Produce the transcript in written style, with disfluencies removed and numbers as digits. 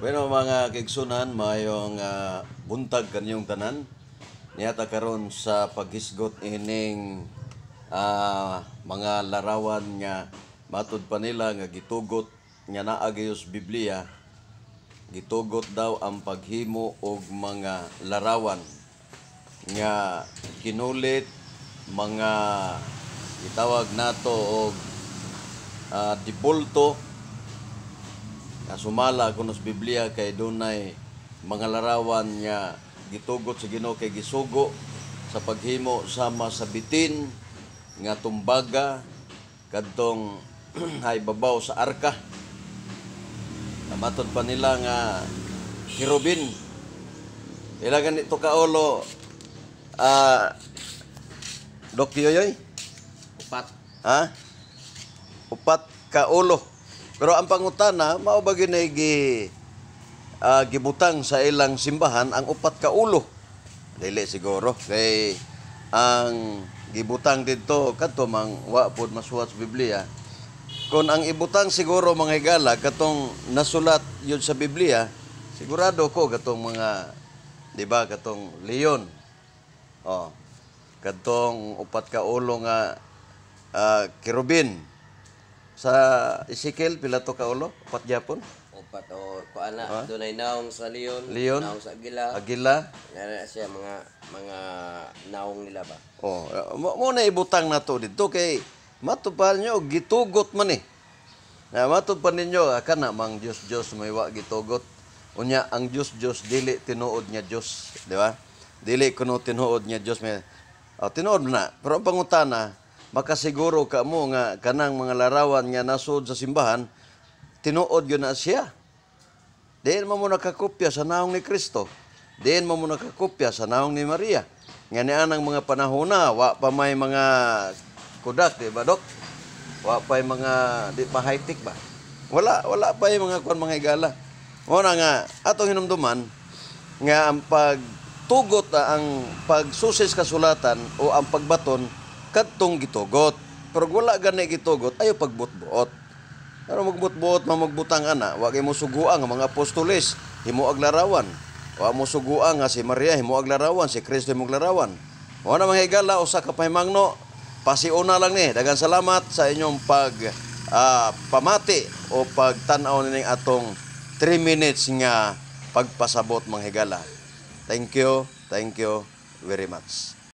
Bueno, mga kaigsunan, mayong buntag kanyong tanan. Niyata karon sa paghisgot ining mga larawan nga matud pa nila nga gitugot nga naa gyud sa Biblia. Gitugot daw ang paghimo og mga larawan nga kinulit, mga gitawag nato og dibulto nga sumala kuno sa Biblia kay dunay mga larawan nga gitugot sa Ginoo kay gisugo sa paghimo sama sa bitin nga tumbaga kadtong hay babaw sa arka. Namatod pa nila nga kerubin. Ila ganito kaulo, Dok Yoyoy? Upat. Ha? Upat ka ulo. Pero ang pangutana, mao ba gyud nay gibutang sa ilang simbahan ang upat ka ulo? Dili siguro kay ang gibutang didto kadto mang wa pod masuwat sa Biblia. Kung ang ibutang siguro, mga higala, katong nasulat yun sa Biblia, sigurado ko katong mga, di ba, katong leon. Oh. Katong upat ka ulo nga kerubin. Sa Ezekiel, pila to ka ulo? Upat gyapon? Upat o kuan na, dunay naong sa leon, Leon? Naong sa agila. Agila. Nga na siya mga naong nila ba. Oh, mo na ibutang nato didto kay matud pa ninyo gitugot man eh. Na matud pa ninyo kana mang Dios Dios may wa gitugot. Unya ang Dios Dios dili tinuod nga Dios, di ba? Dili kuno tinuod nga Dios may, oh, tinuod na. Pero ang pangutana, makasiguro ka mo nga kanang mga larawan nga nasud sa simbahan tinuod gyud na siya? Diin man mo nakakopya sa naong ni Kristo. Diin man mo nakakopya sa naong ni Maria. Nga nianang mga panahon na, wa pa may mga kudak, di ba, Dok? Wa pa yung mga, di pa high-tech ba? Wala, wala pa yung mga kuan, mga higala. Mao na nga, atong hinumduman, nga ang pagtugot, ang pagsusis kasulatan o ang pagbaton, kadtong gitugot. Pero wala gani gitugot, ayo pagbutbuot. Pero magbutbuot man magbutang ana, wa kay mo suguan nga mga apostoles himo og larawan. Wa mo suguan nga si Maria himo og larawan, si Kristo himo og larawan. Mao na, mga higala, usa ka pahimangno, pasiuna lang ni. Daghang salamat sa inyong pag pamati o pagtan-aw nining atong 3 minutes nga pagpasabot, mga higala. Thank you very much.